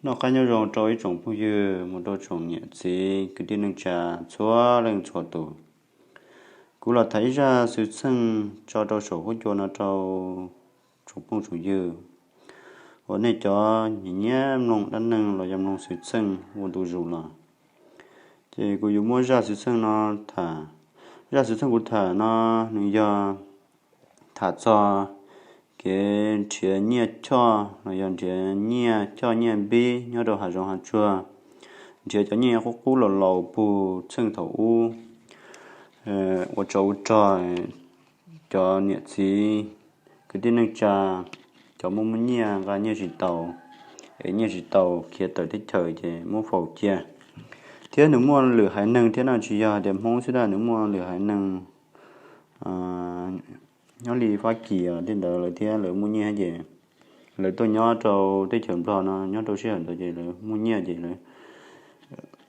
Noj qab nyob zoo rau ib tsoom phooj ywg mus rau tsoom niam txiv kwv tij neej tsa txhua leej txhua tus. Kuv los tham ib zaj xwm txheej tso rau saum huab cua no rau tsoom phooj tsoom ywg uas nej cov nyiam nyiam mloog dab neeg los yog mloog xwm txheej ua ntu zus los. Ces kuv yuav muab zaj xwm txheej no tham. Zaj xwm txheej kuv tham no nws yog tham txog kev nrhiav nyiaj choj los yog nrhiav nyiaj choj nyiaj npib nyob rau hav zoov hav tsuag, nrhiav cov nyiaj qub qub laus laus puag txheej thaum ub ua tsov ua rog, cov niam txiv kwv tij neej tsa, cov muaj muaj nyiaj nqa nyiaj tsis tau, es nyiaj tsis tau khiav tawm teb chaws ces muab faus cia. Thiab nws muaj lwm haiv neeg thiab no, tsis yog tias Hmoob xwb tab, nws muaj lwm haiv neeg nyob li Fab Kis tej ntawd lawv thiab lawv muaj nyiaj ces lawv tuaj nyob rau teb chaws Nplog no, nyob rau sij hawm ntawd ces lawv muaj nyiaj ces lawv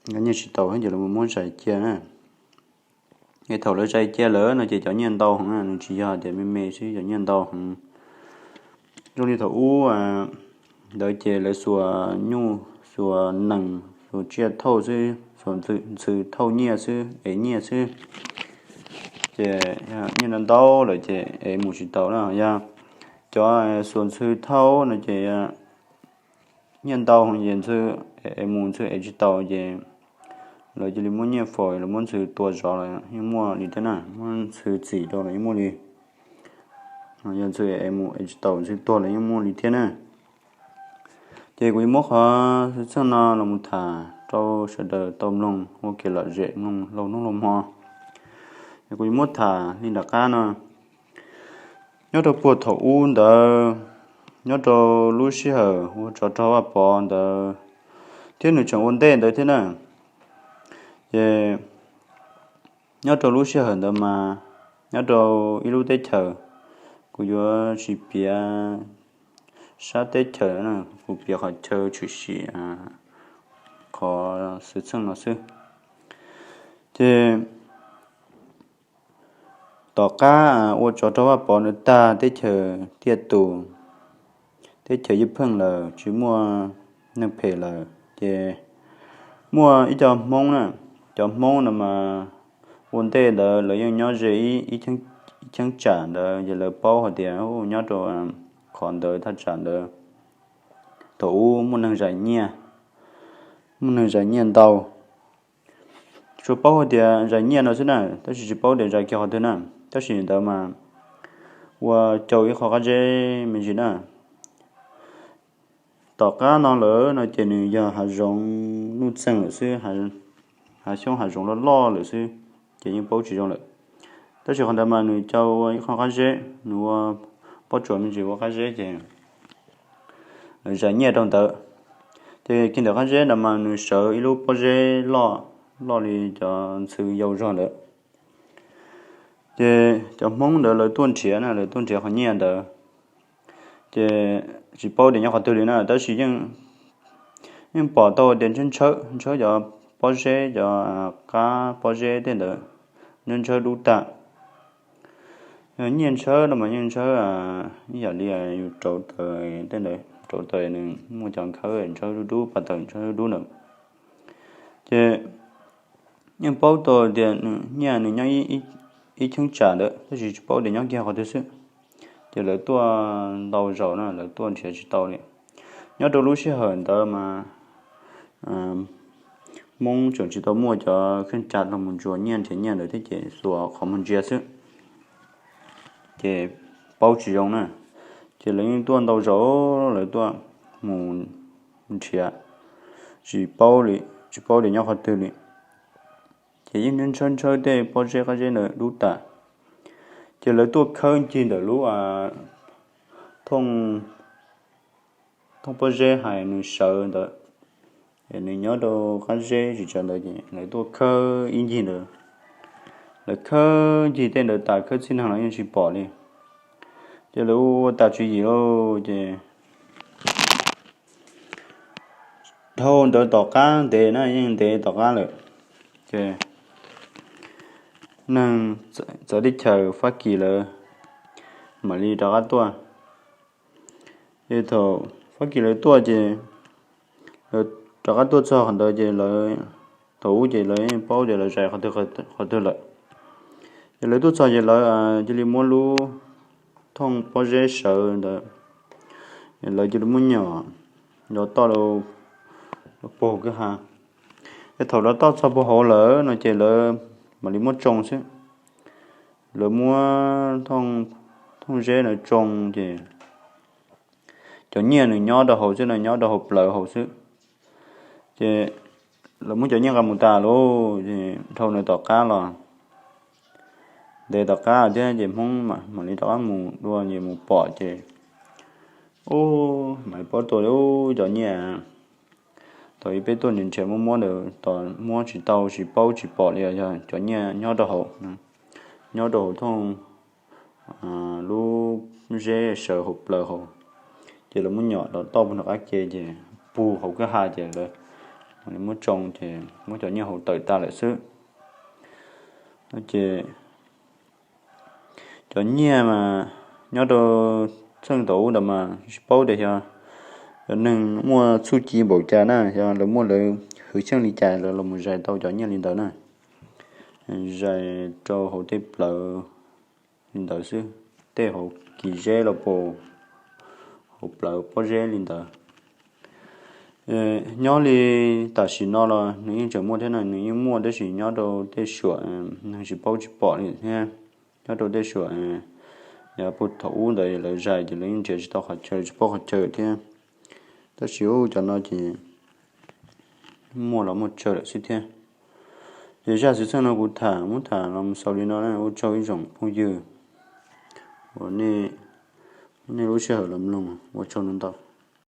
nqa nyiaj tsis tau ces lawv muab zais cia na. Es thaum lawv zais cia lawm no ces cov nyiaj ntau heev, nws tsis yog tias me me xwb, cov nyiaj ntau heev. Zoo li thaum ub ntawd ces lawv xuas nyuj xuas nees xuas tsiaj thauj xwb, xuas ntxhw thauj nyiaj xwb, ev nyiaj xwb. Ces nyiaj ntau ntau lawm ces ev mus tsis tau na. Yog cov xuas ntxhw thauj no ces nyiaj ntau heev ces ntxhw ev mus ntxhw ev tsis tau ces lawv cia li muab nyiaj faus, lawv muab ntxhw tua zov los yeej muaj li thiab na, muab ntxhw txim rau los yeej muaj li. Yog ntxhw ev mus ev tsis tau, ntxhw tuag los yeej muaj li thiab na. Ces kuv yuav muab qhov xwm txheej no los mus tham rau sawv daws tau mloog ua kev lom zem mloog laug hnub laug hmo. Es kuv yuav muab tham li nram qab no. Nyob rau puag thaum ub ntawd, nyob rau lub sij hawm ua tsov rog Vaj Pov ntawd thiab nws tseem ua ntej ntawd thiab na, ces nyob rau lub sij hawm ntawd mas nyob rau ib lub teb chaws, kuv yuav tsis piav sab teb chaws, kuv piav qhov chaw tshwm sim qhov xwm txheej no xwb. Ces tom qab ua tsov rog Vaj Pov ntawd tag, teb chaws tiaj tus, teb chaws ywj pheej lawm, tsis muaj neeg phem lawm, ces muaj ib co Hmoob na, cov Hmoob no mas ua ntej ntawd lawv yeej nyob ze ib cheeb tsam ntawd, ces lawv paub hais tias nyob rau qhov ntawd thaj tsam ntawd thaum ub muaj neeg zais nyiaj, muaj neeg zais nyiaj ntau. Tsuas paub hais tias zais nyiaj no xwb na, tab sis tsis paub tias zais kiag qhov twg na, tab sis ntawd mas ua rau ib qho qab zeb me ntsis na. Tom qab no lawm no ces nws yog hav zoov nuj txeeg lawm xwb, hav xyoob hav zoov loj loj lawm xwb, ces yeej paub tsis zoo lawm. Tab sis qhov ntawd mas nws rau ua ib qho qab zeb, nws ua pob tsuas me ntsis ua qab zeb ces lawv zais nyiaj rau ntawd. Ces kiag ntawm qab zeb ntawd mas nws sawv ib lub pob zeb loj, loj li cov ntxhw yau zog ntawd. Ces cov Hmoob ntawd lawv tuaj nrhiav na, lawv tuaj nrhiav qhov nyiaj ntawd, ces tsis paub tias nyob qhov twg li na, tab sis yeej pom tau tias ntshaw ntshaw, ntshaw cov pob zeb, cov qab pob zeb tej ntawd ntshaw ntshaw dub tag. Nyiaj ntshaw no mas nyiaj ntshaw ib yam li yus rauv taws tej ntawd, rauv taws nws muaj cov nkhawb ntshaw dub dub, pas taws ntshaw dub dub ntawd. Ces yeej paub tau tias nws nyiaj nws nyob ib cheeb tsam ntawd, tab sis tsis paub tias nyob kiag qhov twg xwb. Ces lawv tuaj ntau zaus na, lawv tuaj nrhiav tsis tau li. Nyob rau lub sij hawm ntawd mas Hmoob tseem tsis tau muaj cov kheej tsa los mus ntsuas nyiaj nrhiav nyiaj ntawd thiab, ces xuas qhov muag ntsia xwb, ces paub tsis zoo na. Ces lawv yeej tuaj ntau zaus, lawv tuaj mus nrhiav tsis paub li, tsis paub tias nyob qhov twg li. Ces yeej ntshaw ntshaw tej pob zeb qab zeb ntawd dub tas. Ces lawv tuaj khawb ncig ntawm lub thooj pob zeb hais nws sawv ntawd, nws nyob rau qab zeb tsis tsawv ntawd, ces lawv tuaj khawb ib ncig ntawd. Lawv khawb ncig tej ntawd tas khawb txhij neeg los yeej tsis pom li. Ces lawv ua tas tswv yim lauj, ces dhau ntawd tom qab ntev na, yeej ntev tom qab lawm, ces neeg txawv teb chaws Fab Kis lawv mam li rov qab tuaj. Ces thaum Fab Kis lawv tuaj ces Lawv rov qab tuaj txog qhov ntawd ces lawv, thaum ub ces lawv yeej paub tias lawv zais qhov twg lawm. Ces lawv tuaj txog ces lawv cia li muab lub thooj pob zeb sawv ntawd, lawv cia li muab nyom rau toj rau puag kwj ha. Es thaum rov toj txog puag hauv lawm no ces lawv mam li muab tsoo xwb. Lawv muab thooj zeb na tsoo ces cov nyiaj nws nyob rau hauv xwb no, nyob rau hauv plawv hauv xwb. Ces lawv muab cov nyiaj nqa mus tas lawm ces dhau ntawd tom qab los, ntev tom qab thiab ces Hmoob mam li rov qab mus dua ces mus pom ces, ub, mam li paub tias ub, cov nyiaj thaum ub peb tuaj nrhiav nrhiav muab muab ntawd tos muab tsis tau, tsis paub tsis pom li, yog cov nyiaj nyob rau hauv, nyob rau hauv thooj lub zeb sawv hauv plawv hauv. Ces lawv muab nyom rau toj puag nram qab ke ces puag hauv kwj ha ces lawv mam li muab tsoo ces muab cov nyiaj hauv tawm tas lawm xwb. Ces cov nyiaj mas nyob rau txheej thaum ub ntawd mas tsis paub tias xyov cov neeg muaj txuj ci npaum cas na, xyov lawv muaj lawv hwj chim li cas lawv los zais tau cov nyiaj li ntawd na. Zais rau hauv tej plawv li ntawd xwb, tej hauv kis zeb los puas hauv plawv pob zeb li ntawd. Nyob li tam sim no los nws yeej tseem muaj thiab no, nws yeej muaj tab sis nyob rau tej suam neeg tsis paub tsis pom li thiab. Nyob rau tej suam, yog puag thaum ub ntawd lawv zais ces lawv yeej nrhiav tsis tau qhov chaw, tsis paub qhov chaw thiab. Tab sis ub, cov no ces muaj los muaj tsawg lawm xwb thiab. Ces zaj xwm txheej no kuv tham muab tham los xaus li no, ua tsaug ib tsoom phooj ywg uas nej lub sij hawm los mloog, ua tsaug ntau.